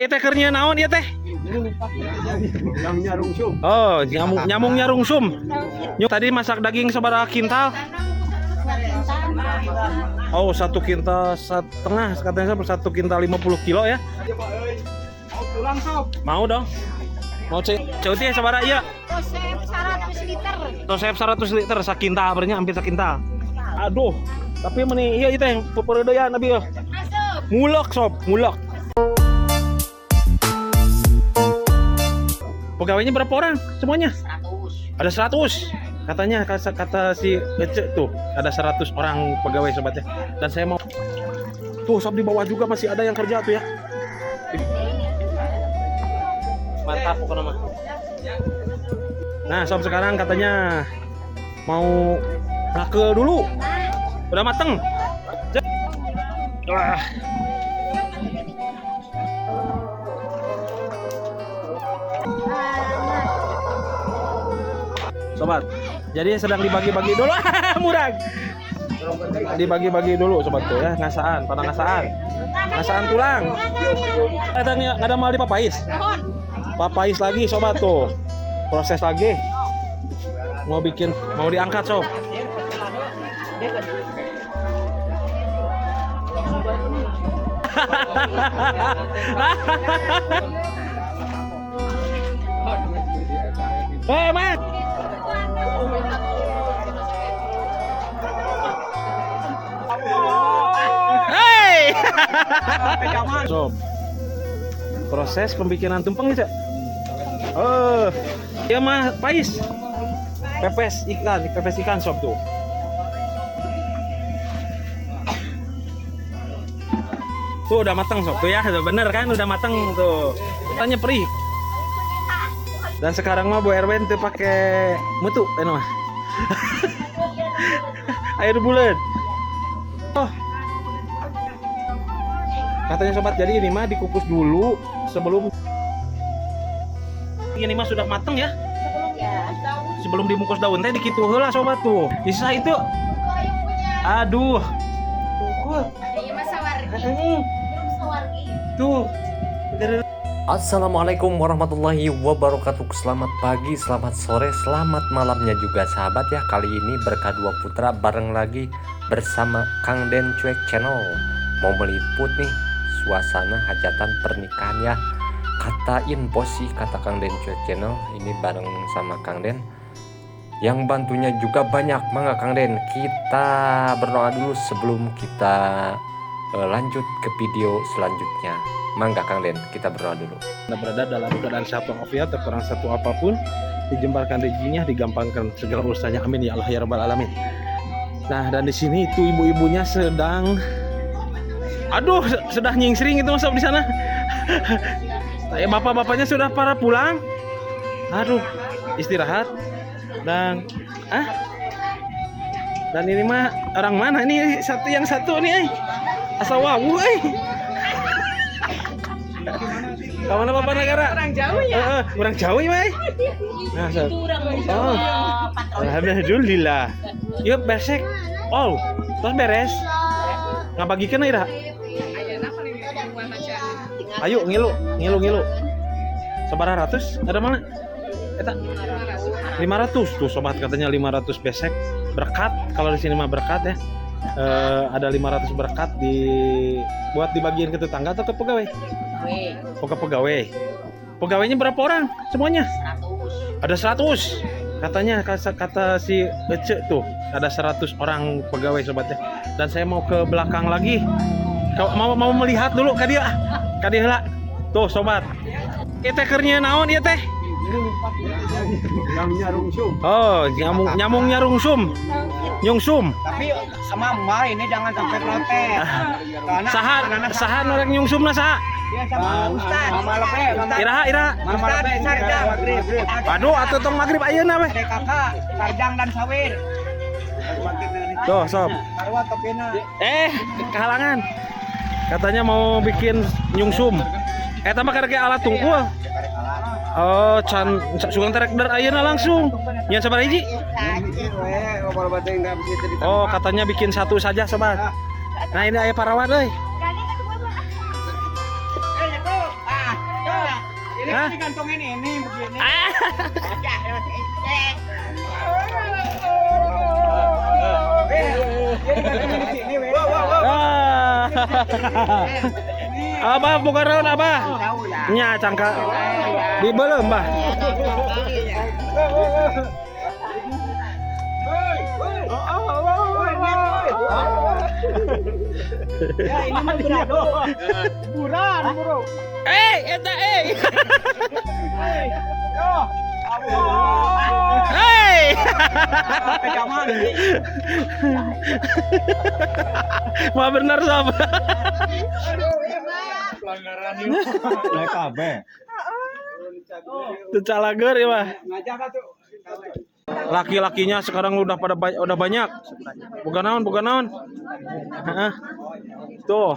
Teh kernya naon ieu teh? Nyamuknya rungsum. Oh, nyamuknya rungsum. Tadi masak daging sabaraha kintal? Oh, 1,5 kintal, katanya 1 kintal 50 kilo ya. Mau tulang sob. Mau dong. Mau ceuti sabaraha ieu? Tosep 100 liter. Tosep 100 liter sakintal berarti hampir sakintal. Aduh, tapi meni iya itu yang peperedean abi ya. Masuk. Ngulek sob, ngulek. Pegawainya berapa orang semuanya? 100. Ada 100. Katanya kata si Ece tuh ada 100 orang pegawai sobatnya. Dan saya mau tuh sob di bawah juga masih ada yang kerja tuh ya. Mantap pokoknya mah. Nah, sob sekarang katanya mau ngakel dulu. Udah mateng. Ah. Sobat, jadi sedang dibagi-bagi dulu. Murag. Dibagi-bagi dulu sobat tuh ya, ngasaan, pada ngasaan. Ngasaan tulang. Katanya ada mal di papais. Papais lagi sobat tuh. Proses lagi. Mau bikin, mau diangkat sob. Hei, Mas. Hey. Sob. Proses pembikinan tumpeng ya, Cak? Oh, ya mah pais. Pepes ikan sob tuh. Tuh udah matang sob tuh ya, bener kan udah matang tuh. Tanya perih. Dan sekarang mah Bu Erwin tuh pakai mutu ini mah. Air bulat. Oh. Katanya sobat, jadi ini mah dikukus dulu sebelum ini mah sudah mateng ya. Sebelum dibungkus daun teh dikitu heula sobat tuh. Bisa itu. Aduh. Pukul. Tuh. Assalamualaikum warahmatullahi wabarakatuh. Selamat pagi, selamat sore, selamat malamnya juga sahabat ya. Kali ini Berkah Dua Putra bareng lagi bersama Kang Den Cuek Channel. Mau meliput nih suasana hajatan pernikahan ya. Kata info sih, kata Kang Den Cuek Channel, ini bareng sama Kang Den. Yang bantunya juga banyak. Mangga Kang Den, kita berdoa dulu sebelum kita lanjut ke video selanjutnya. Mangga Kang Den, kita berdoa dulu. Anda berada dalam keadaan sehat walafiat, terkurang satu apapun, dijembarkan rezekinya, digampangkan segala urusannya. Amin ya Allah ya rabbal alamin. Nah, dan di sini itu ibu-ibunya sedang, aduh, sudah nyingsring itu masuk di sana. Bapak-bapaknya sudah para pulang. Aduh, istirahat. Dan dan ini mah orang mana ini satu yang satu nih, asal wawu Kamu apa negara? Orang jauh ya? Orang jauh ya, Mai? Nah, itu orang jauh. Alhamdulillah. Yuk bersek. Oh, terus beres. Ngabagikeun ira? Ayo ngilu. Sabaraha ratus? Ada mana? Eta 500 tuh sobat, katanya 500 besek berkat. Kalau di sini mah berkat ya. Ada 500 berkat di buat dibagiin ke tetangga atau ke pegawai? Oh, ke pegawai. Pegawainya berapa orang semuanya? 100. Ada 100. Katanya kata si Ece tuh ada 100 orang pegawai sobatnya. Dan saya mau ke belakang lagi. Mau melihat dulu ka dia. Ka dia heula. Tuh sobat. Ieu teh kernya naon ieu teh? Nyamuknya rungsum. Oh, nyamuknya rungsum. Nyungsum. Tapi sama emak ini jangan sampai protes. Saha nu rek nyungsumna saha? Ya sama Ustaz. Mama Lepe, Iraha. Mama Lepe, Sarjang. Waduh, atuh tong magrib ayeuna weh. Kakak, Sarjang dan Sawir. Tuh, sob. Kehalangan. Katanya mau bikin nyungsum. Eta mah karek alat tungkul. Oh, can sugan terek der ayeuna langsung. Nyan sabaraha hiji? Oh, katanya bikin satu saja, sobat. Nah, ini aya parawan euy. Hah? Digantungin ini begini. Abah bukan raun abah. Nya cangka. Dibelem bah. Ya ini mah berado. Buran, bro. Eta eh. Hey. Mah bener sob. Pelanggaran kabeh. Teu ya mah. Laki-lakinya sekarang udah pada udah banyak. Bukan naon, bukan naon. Heeh. Tuh.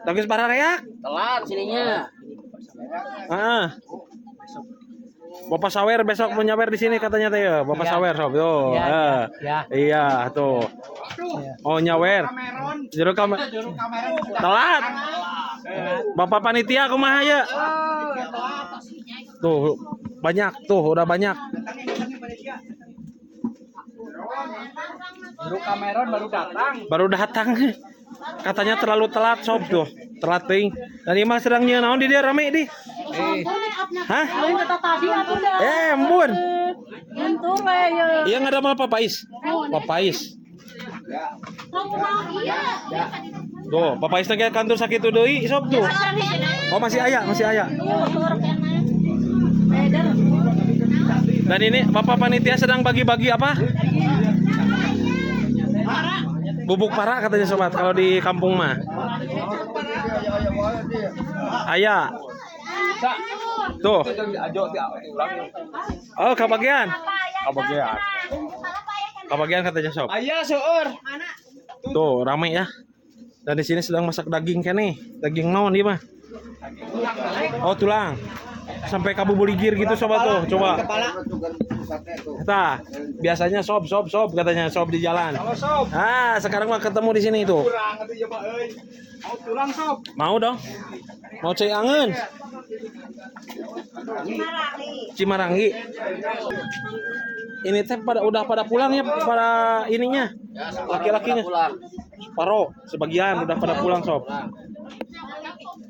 Bagus para reak. Telat sininya. Heeh. Bapak Sawer besok mau nyawer di sini katanya teh ya. Bapak Sawer sob tuh. Ya, ya. Iya tuh. Oh nyawer. Jero kamer. Telat. Bapak panitia kumaha ya? Tuh banyak tuh udah banyak. Baru kameron baru datang. Baru datang. Katanya terlalu telat sob tuh. Telat ting. Dan imah sedang naon di dia rame di. Hah? Embun. Iya nggak ada mal papais. Papais. Tuh, papais teh kantor sakit deui sob tuh. Oh masih aya, masih aya. Dan ini Bapak panitia sedang bagi-bagi apa? Bubuk para katanya sobat kalau di kampung mah. Aya. Tuh. Oh, kabagian. Kabagian. Kabagian katanya sob. Aya seueur. Tuh, rame ya. Dan di sini sedang masak daging kene. Daging naon ieu mah? Oh, tulang. Sampai kabubuligir gitu sobat tuh, coba. Nah, biasanya sob sob sob katanya sob di jalan. Ah, sekarang mah ketemu di sini itu. Mau tulang sob. Mau dong. Mau cai angen. Cimarangi. Ini teh pada udah pada pulang ya para ininya. Laki-lakinya. Paro, sebagian udah pada pulang sob.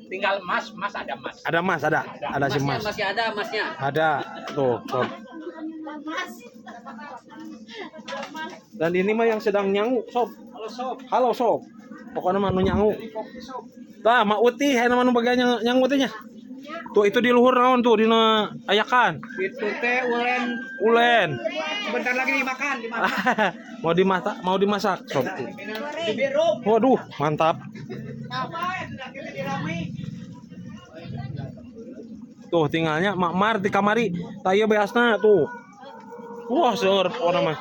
Tinggal mas, mas ada mas. Ada mas, ada. Ada si mas. Masih ada masnya. Ada. Tuh, sob. Dan ini mah yang sedang nyangu, sob. Halo sob. Halo sob. Pokoknya mah nu nyangu. Tah, mak Uti, hayang mah nu bagian nyangu teh nya. Tuh itu di luhur naon tuh dina ayakan. Itu teh ulen. Ulen. Sebentar lagi dimakan, dimakan. Mau dimasak, mau dimasak sob. Waduh, mantap. Tuh tinggalnya Mak Mar di kamari, taya beasna tuh. Wah, seueur pokona mah.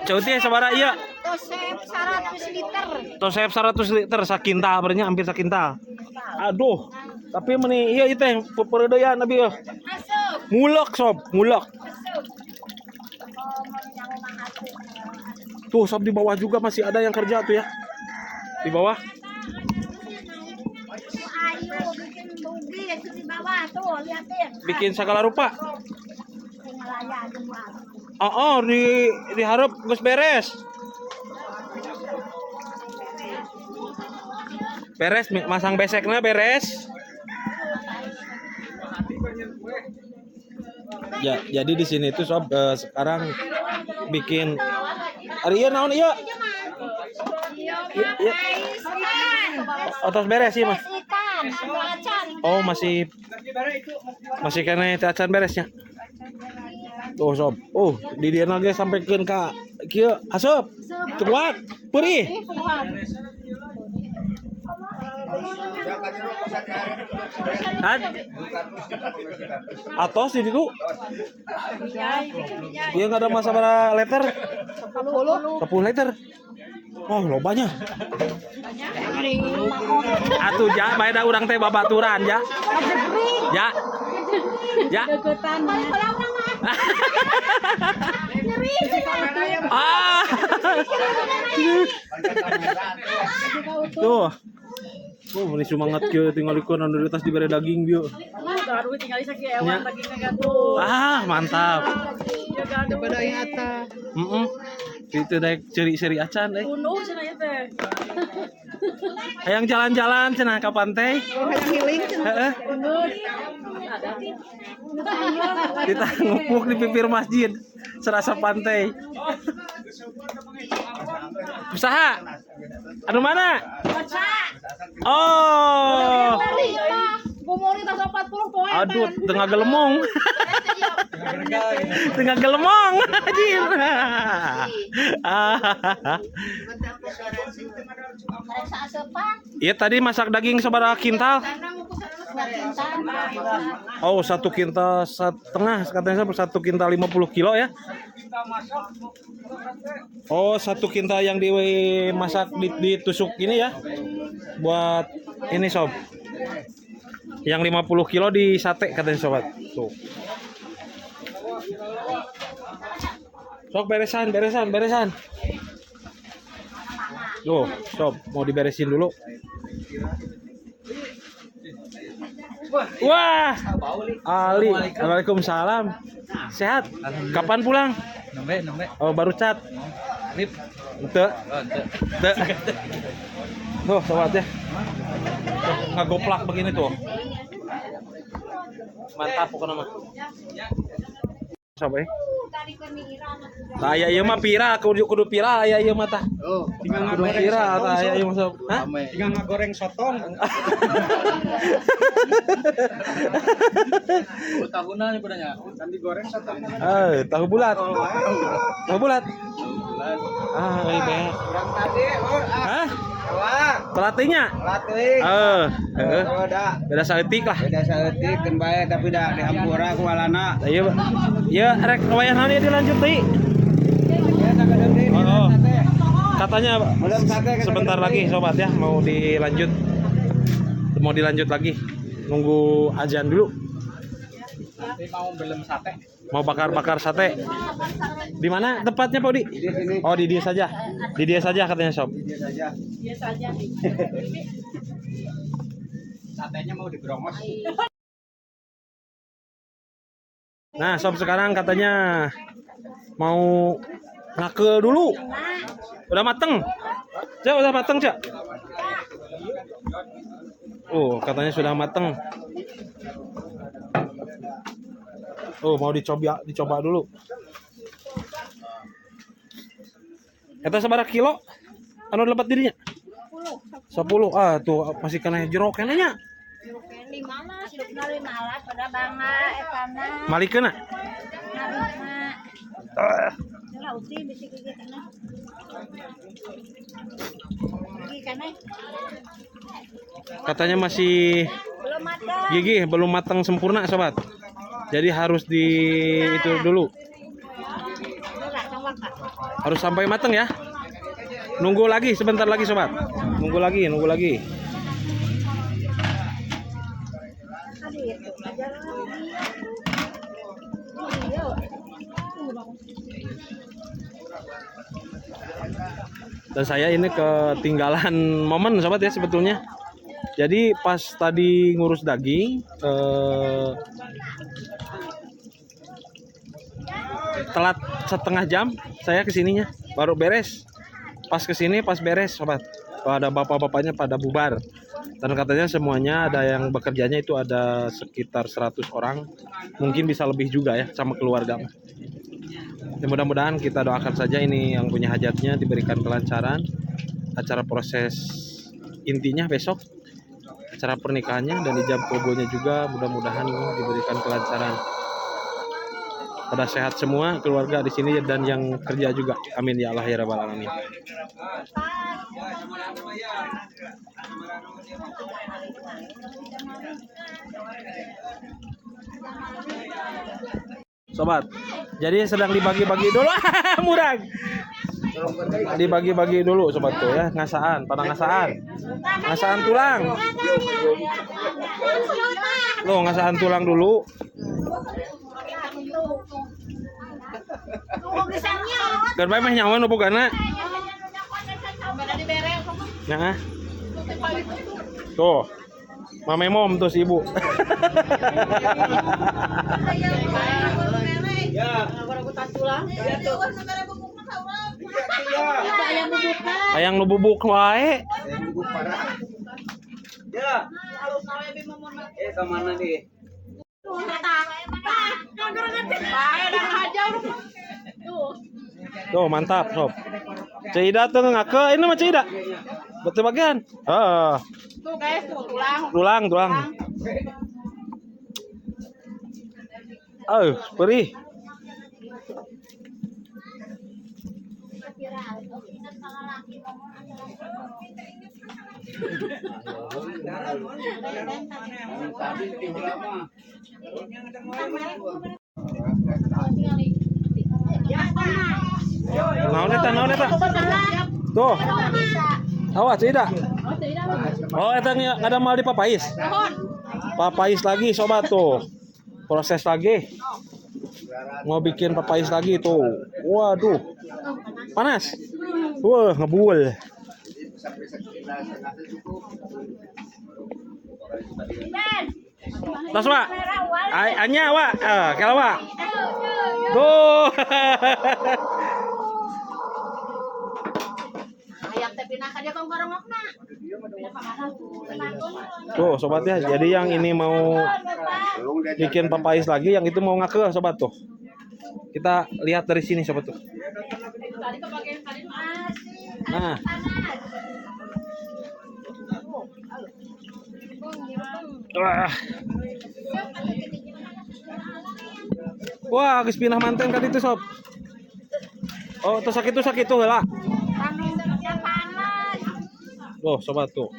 Ceuti sabaraha ieu? Tosep 100 liter. Tosep 100 liter sakintal berarti hampir sakintal. Aduh, tapi meni ieu teh peperedeyan abi euy. Ngulek sob, ngulek. Tuh sob di bawah juga masih ada yang kerja tuh ya. Di bawah. Ayo bikin bugis di bawah tuh, lihatin. Bikin segala rupa. Oh, di diharap geus beres. Beres masang beseknya beres. Ya, jadi di sini tuh sob sekarang bikin ari ieu naon ieu? Iya. Otos beres sih, Mas. Oh, masih kena acan beresnya. Tuh sob. Oh, di dieu ge sampekeun ka kieu asup. Kuat. Perih. Atos di situ. Iya nggak ada masa pada liter? 10 liter. Oh, lobanya. Atuh ja, bae da urang teh babaturan ja. Ja. Ja. Ah. Tuh. Oh, meni semangat kieu tingalikeun anu di atas dibere daging bieu. Baru tinggal sakieu ewan dagingna gaduh. Ah, mantap. Daripada yang atas. Heeh. Itu daek ceri-ceri acan euy. Bunuh cenah ieu teh. Hayang jalan-jalan cenah ka pantai. Oh, hayang healing cenah. Heeh. Kita ngupuk di pipir masjid serasa pantai. Usaha. Anu mana? Oh. Aduh, tengah gelemong. Tengah gelemong, anjir. Iya tadi masak daging sabaraha kintal? Oh, 1,5 kintal katanya 1 kintal 50 kilo ya. Oh, 1 kintal yang dimasak ditusuk ini ya. Buat ini sob. Yang 50 kilo di sate katanya sobat. Tuh. Sok beresan, beresan, beresan. Tuh, sob, mau diberesin dulu. Wah, Ali, waalaikumsalam. Sehat? Kapan pulang? Nembe. Oh, baru cat. Rip. Ente. Ente. Tuh, sobat ya. Tuh, ngagoplak begini tuh. Mantap pokoknya mah. Sob, Tah aya ieu mah viral, kudu viral aya ieu mah tah. Oh, tinggal kudu viral tah aya ieu mah sob. Hah? Tinggal ngagoreng sotong. Tahunan ieu nya. Kan digoreng sotong. Eh, tahu bulat. Tahu bulat. Ah, euy beak. Urang tadi, lur. Hah? Wah, Pelatihnya? pelatih. Heeh. Oh, Beda saeutik lah. beda saeutik keun bae tapi da dihampura ku walana. Iya, iya rek wayah naon ieu dilanjut deui. Ya sakedeung deui. Oh, oh. Katanya Belum sate sebentar lagi sobat ya mau dilanjut. Mau dilanjut lagi. Nunggu azan dulu. Nanti mau belum sate. Mau bakar-bakar sate. Di mana tempatnya Pak Udi? Di sini. Oh, di dia saja. Di dia saja katanya sob. Di dia saja. Biasa aja. Satenya mau digerongos. Nah, sob sekarang katanya mau ngakel dulu. Udah mateng. Cak, udah mateng, Cak. Oh, katanya sudah mateng. Oh, mau dicoba dulu. Eta sabaraha kilo? Anu lebat dirinya? 10. Ah, tuh masih kena jeruk keneh nya. Malikeun ah? Katanya masih gigih, belum matang sempurna sobat. Jadi harus di itu dulu. Harus sampai matang ya. Nunggu lagi sebentar lagi sobat. Nunggu lagi, nunggu lagi. Dan saya ini ketinggalan momen sobat ya sebetulnya. Jadi pas tadi ngurus daging telat setengah jam saya kesininya, baru beres. Pas kesini pas beres sobat, pada bapak-bapaknya pada bubar. Dan katanya semuanya ada yang bekerjanya itu ada sekitar 100 orang, mungkin bisa lebih juga ya sama keluarga. Ya, mudah-mudahan kita doakan saja ini yang punya hajatnya diberikan kelancaran acara proses intinya besok, acara pernikahannya dan ijab kabulnya juga mudah-mudahan diberikan kelancaran. Pada sehat semua keluarga di sini dan yang kerja juga. Amin ya Allah ya rabbal alamin. Sobat, jadi sedang dibagi-bagi dulu. Murag. Dibagi-bagi dulu sobat tuh ya, ngasaan, pada ngasaan. Ngasaan tulang. Loh, ngasaan tulang dulu. Dan bae mah nyawa nu bogana. Nah. Tuh. Mame mom tuh si ibu. Hayang nu bubuk wae. Ya. Ke mana nih? Tuh mantap sob. Ceu Ida tuh ngake ini mah Ceu Ida. Betul bagian. Heeh. Tuh guys, tuh tulang. Tulang, tulang. Oh, perih. Naon eta, naon eta? Tuh. Awas, Ceu Ida. Oh, eta ada mal di papais. Papais lagi sobat tuh. Proses lagi. Mau bikin papais lagi tuh. Waduh. Panas. Wah, ngebul. Tas, Wak. Anya, Wak. Kela, Wak. Tuh. Tuh sobat ya, jadi yang ini mau bikin papais lagi, yang itu mau ngake sobat tuh. Kita lihat dari sini sobat tuh. Nah. Wah. Wah, geus pindah manten kan itu sob. Oh, tuh sakit tuh heula. Tuh sobat tuh.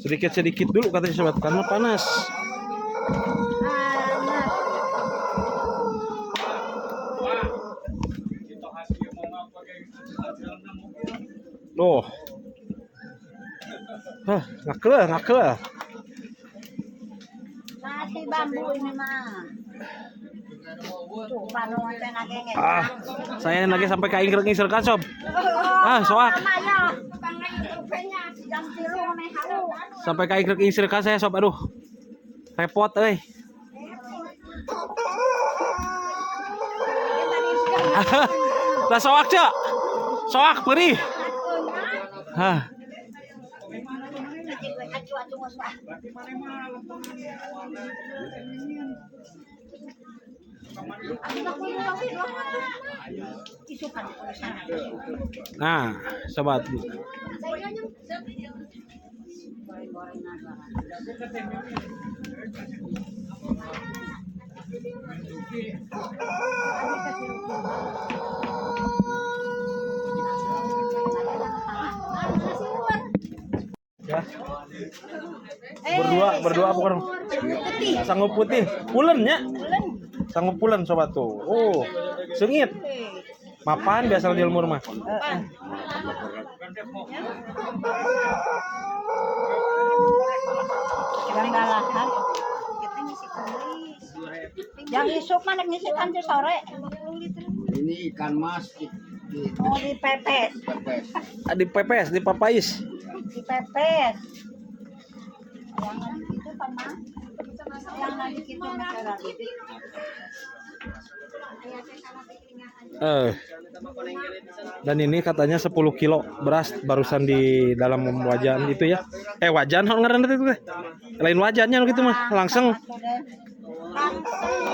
Sedikit-sedikit dulu katanya sobat, karena panas. Tuh. Hah, ngake. Nasi bambu ini mah. Ah, saya lagi sampai kain ngisrek sob. Ah, soak. Sampai kain ngisrek saya sob, aduh. Repot euy. Lah soak, Cek. Soak perih. Hah. Nah, sobat. Ya. Berdua apa orang? Sanggup putih. Pulen ya? Sanggup pulen sobat tuh. Oh, sengit. Mapan biasa di lemur mah. Yang isuk mana ngisi kan sore. Ini ikan mas di oh, dipepes. Dipepes, dipapais. Dipepes. Yang itu pernah. Yang itu Dan ini katanya 10 kilo beras barusan di dalam wajan itu ya. Wajan ngaran itu teh. Lain wajannya gitu mah, langsung.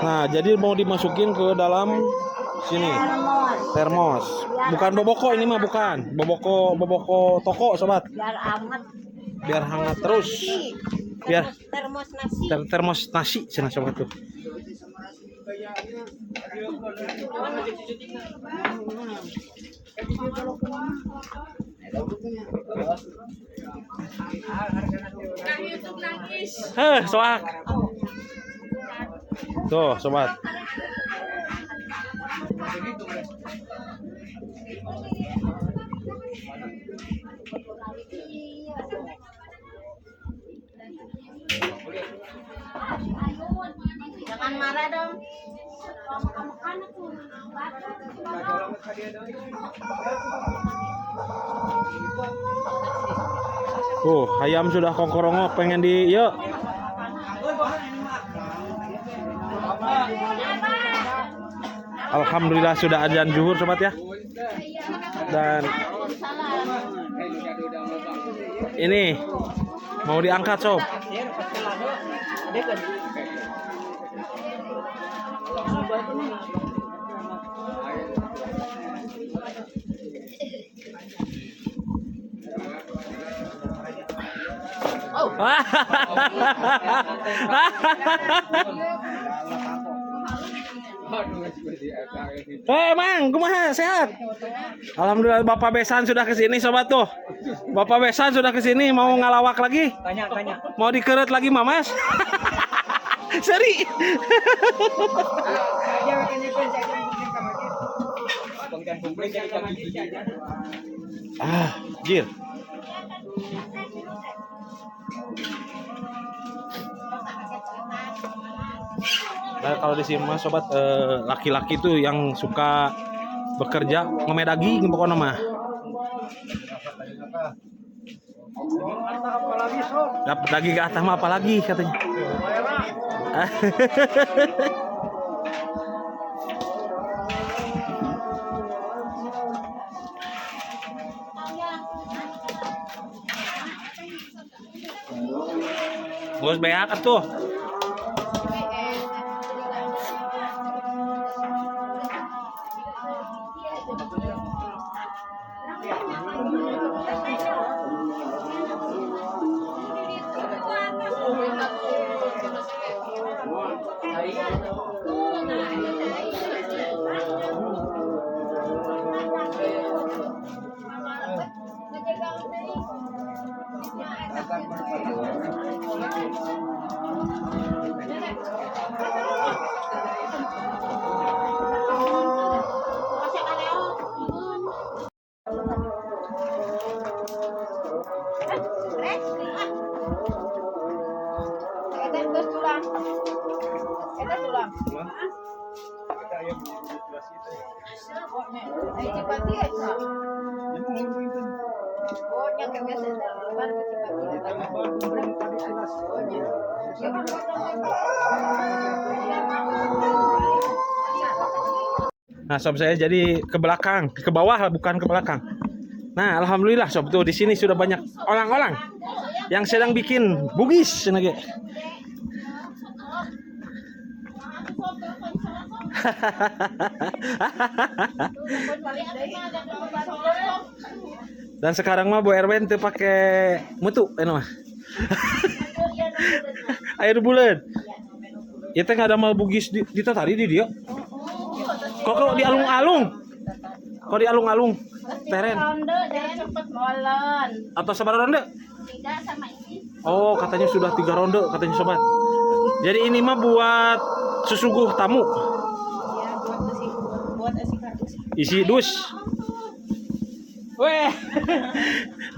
Nah, jadi mau dimasukin ke dalam sini. Termos. Bukan boboko ini mah, bukan. Boboko toko sobat. Biar hangat. Biar hangat terus. Biar termos nasi. Termos nasi cenah sobat tuh. Heh, soak. Tuh, sobat. Jangan marah dong. Tuh, ayam sudah kongkorongok pengen di yuk. Alhamdulillah sudah azan zuhur sobat ya. Dan ini mau diangkat sob. Mang, kumaha sehat? Alhamdulillah Bapak Besan sudah kesini sobat tuh. Bapak Besan sudah kesini mau ngalawak lagi? Tanya, tanya. Mau dikeret lagi Mamas? Seri. Ah, jir. Nah, kalau di sini mah sobat laki-laki tuh yang suka bekerja ngomedagi pokoknya mah. Dapat daging ke atas mah apalagi katanya. Bos beak atuh. Nah, sob, saya jadi ke belakang, ke bawah lah, bukan ke belakang. Nah, alhamdulillah sob, tuh di sini sudah banyak orang-orang yang sedang bikin bugis nage. Dan sekarang mah Bu Erwin tuh pakai mutu ini mah. Air bulan. Ya teh nggak ada mal bugis di tadi di dia. Kok di alung-alung? Kok di alung-alung? Teren. Atau sabar ronde? 3 sama ini. Oh, katanya sudah 3 ronde katanya sobat. Jadi ini mah buat sesuguh tamu. Iya, buat isi kardus. Isi dus. Weh.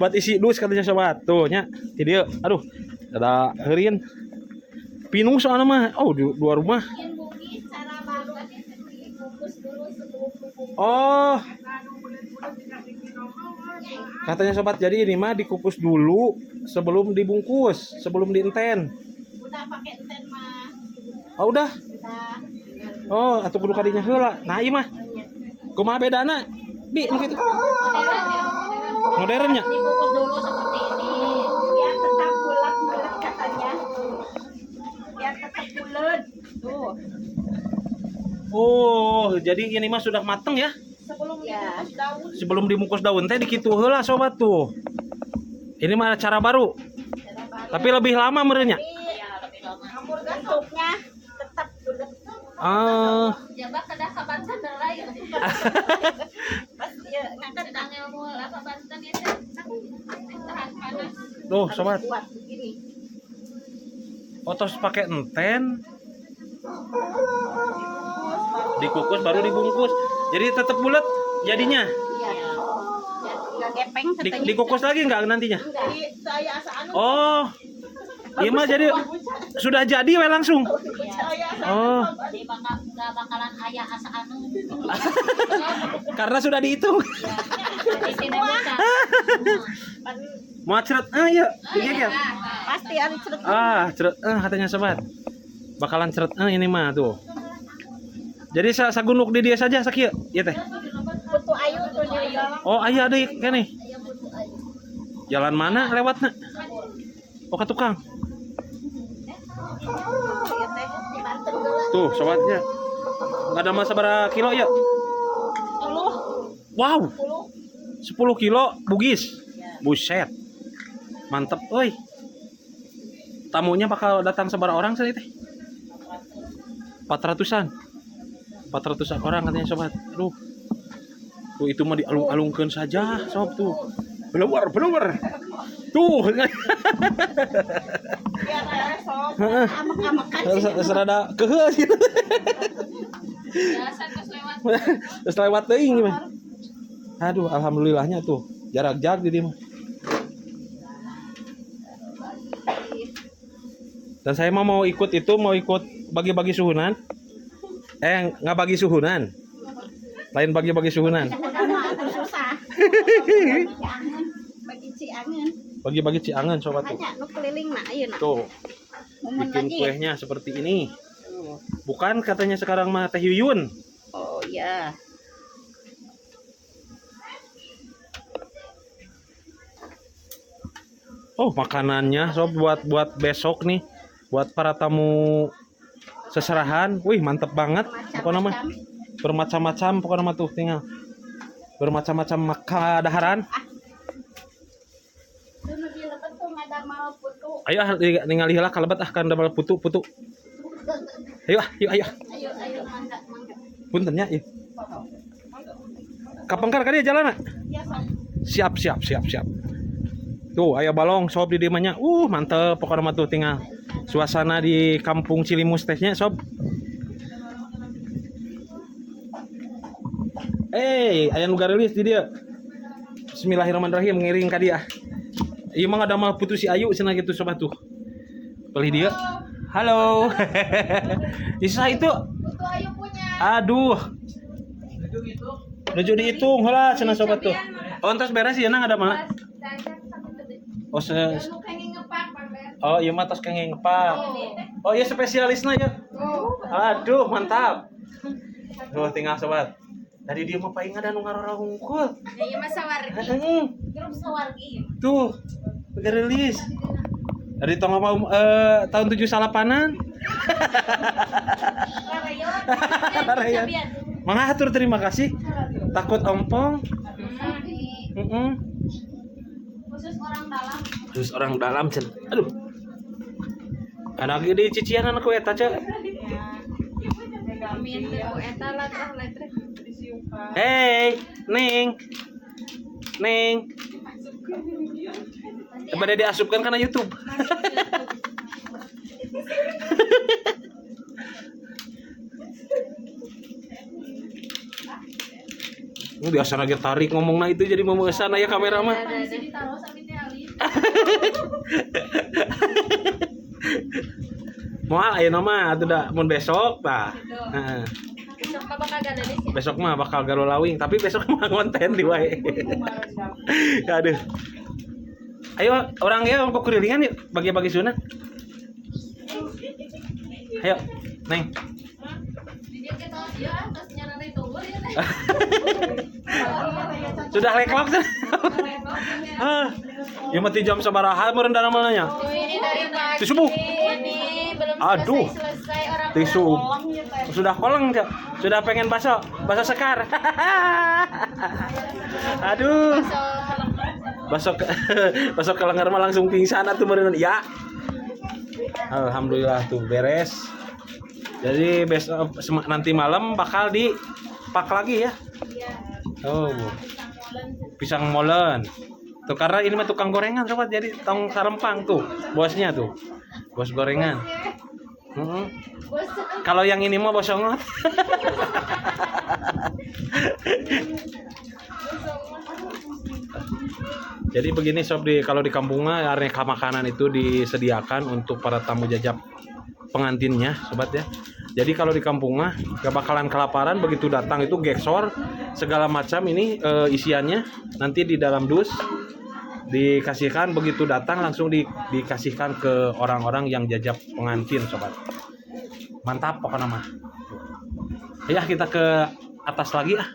Buat isi dus katanya sobat. Tuh nya, di dieu. Aduh, ada heurin. Pinung soalnya mah. Oh, dua rumah. Oh. Katanya sobat, jadi ini mah dikukus dulu sebelum dibungkus, sebelum dienten. Udah pakai enten mah. Oh, udah. Udah. Oh, atuh kudu kadinya heula. Nah, ieu mah. Kumaha bedana? Bi, nu kitu. Modernnya. Dikukus dulu seperti ini. Biar tetap bulat-bulat katanya. Biar tetap bulat. Tuh. Oh, jadi ini mah sudah mateng ya? Sebelum dibungkus daun. Sebelum dibungkus daun teh dikitu heula sobat tuh. Ini mah cara baru. Cara baru. Tapi lebih lama merenya. Iya, lebih lama. Bentuknya tetap bulat. Ah. Jabak kedah ka Banten heula ya. Pas ieu ngangkat Sedang ilmu lah ka Banten ya teh. Tahan panas. Tuh, sobat. Kuat begini. Oh, terus pakai enten. Dikukus baru dibungkus. Jadi tetap bulat jadinya. Iya. Ya, enggak gepeng katanya. Dikukus lagi enggak nantinya? Jadi saya asa anu. Oh. Iya mah jadi sudah jadi we langsung. Oh. Jadi bakal nggak bakalan aya asa anu. Karena sudah dihitung. Jadi tidak bisa. Mau ceret ah ya, iya. Pasti ari ceret. Ah, ceret ah katanya sobat. Bakalan ceret ah ini mah tuh. Jadi sagunuk di dia saja sakieu, ieu teh. Putu ayu tuh di Oh, aya deui keneh. Jalan mana lewatna? Oh, ke tukang. Tuh, sobatnya. Nggak ada masa berapa kilo ya? 10. Wow. 10 kilo bugis. Buset. Mantep, euy. Tamunya bakal datang seberapa orang sih teh? 400-an. 400-an orang katanya sobat. Aduh. Tuh itu mah dialung-alungkeun saja, sob tuh. Beluar, beluar. Tuh. Heeh. Serada keuheuh gitu. Biasa terus lewat. Terus lewat teuing mah. Aduh, alhamdulillahnya tuh. Jarak jag di dieu mah. Dan saya mah mau ikut itu, mau ikut bagi-bagi suhunan. Nggak bagi suhunan. Lain bagi-bagi suhunan. Susah. Bagi ciangan. Bagi-bagi ciangan sobat tuh. Banyak nu keliling nah ayeuna. Tuh. Bikin kuehnya seperti ini. Bukan katanya sekarang mah Teh Yuyun. Oh iya. Oh, makanannya sob buat besok nih. Buat para tamu seserahan. Wih, mantep banget. Pokoknya mah bermacam-macam pokoknya mah tuh tinggal. Bermacam-macam makadaharan. Ayo ah ningali heula kalebet ah kan damel putu-putu. Ayo ah, yuk ayo. Ayo ayo mangga mangga. Punten nya ieu. Kapengkar ka dieu jalanna? Siap siap siap siap. Tuh aya balong sob di dieu mah nya. Mantep pokokna mah tuh tinggal. Suasana di Kampung Cilimus teh nya sob. Aya nu garelis di dieu. Bismillahirrahmanirrahim ngiring ka dieu. Ieu mah ngadamel putu si Ayu cenah gitu sobat tuh. Beli dia. Halo. Isa itu. Putu Ayu punya. Aduh. Nuju dihitung heula cenah sobat tuh. Oh, entos beres ieu na ngadamel. Oh, oh ieu mah tos kenging ngepak. Oh, iya spesialisna ya. Aduh, mantap. Tuh tinggal sobat. Tadi dia mah paling ada nu ngarora hungkul. Ya ieu mah sawargi. Grup sawargi. Tuh, rilis. Dari tong apa tahun 78-an. Larayon. Mangatur terima kasih. Takut ompong. Khusus orang dalam. Khusus orang dalam, Cen. Aduh. Ada lagi di cician anak ku eta, Cek. Hey, Neng. Neng. Pada diasupkan karena YouTube. Ini biasa lagi tarik ngomongna itu jadi mau kesana ya kamera mah. Moal ayeuna mah atuh da mun besok tah. Heeh. Besok mah bakal gadalis ya. Besok mah bakal garolawing, tapi besok mah konten di wae. Aduh. Ayo orang ya ongkok kelilingan yuk bagi-bagi sunat. Ayo, Neng. Sudah leklok tuh. Ah, ya mati jam sabaraha meureun daramelna nya. Ini dari pagi. Ti subuh. Ini belum Aduh. selesai orang. Ti subuh. Sudah koleng, Cok. Sudah pengen bakso, bakso sekar. Aduh. Bakso bakso kelenger mah langsung pingsan atuh meureun. Ya. Alhamdulillah tuh beres. Jadi besok nanti malam bakal dipak lagi ya. Oh. Pisang molen. Tuh karena ini mah tukang gorengan sobat, jadi tong sarempang tuh bosnya tuh. Bos gorengan. Kalau yang ini mah bosongot. Jadi begini sob, kalau di kampung mah aneka makanan itu disediakan untuk para tamu jajap pengantinnya sobat ya. Jadi kalau di kampung mah gak bakalan kelaparan, begitu datang itu geksor segala macam ini isiannya nanti di dalam dus dikasihkan, begitu datang langsung dikasihkan ke orang-orang yang jajap pengantin sobat. Mantap pokoknya mah. Ya kita ke atas lagi ah.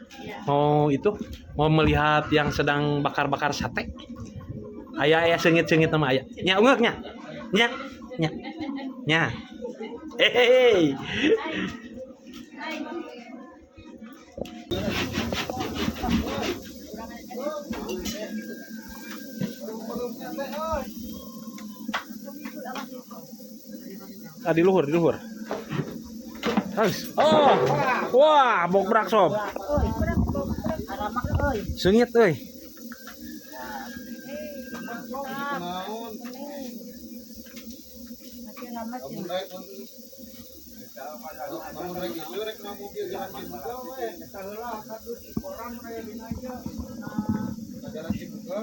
Mau itu, mau melihat yang sedang bakar-bakar sate. Aya aya seungit-seungit sama aya. Nya ungeuk nya. Nya. Nya. Nya. Hehehe. Ah, di luhur, di luhur. Habis. Oh. Wah, bokbrak sob. Seungit euy.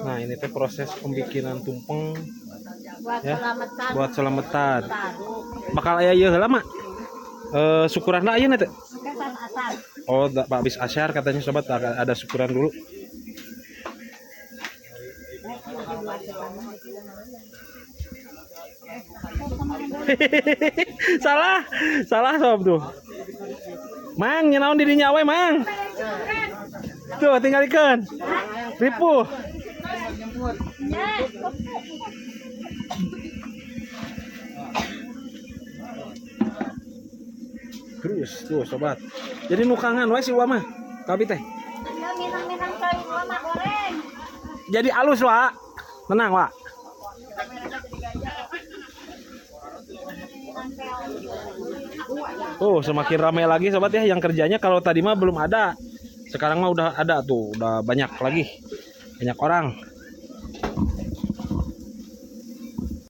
Nah, ini teh proses pembikinan tumpeng Buat ya, selamatan. Buat selamatan. Bakal aya ieu heula mah. Syukuran ayeuna teh. Oh, Pak habis asyar katanya sobat, ada syukuran dulu. Salah, salah sob tuh. Mang, nyenaon di dinya we, Mang. Tuh, tinggalikeun. Ripuh. Terus tuh sobat. Jadi nukangan we si Wa mah. Kabi teh. Jadi alus Wa. Tenang Wa. Tuh semakin ramai lagi sobat ya yang kerjanya. Kalau tadi mah belum ada. Sekarang mah udah ada tuh, udah banyak lagi. Banyak orang.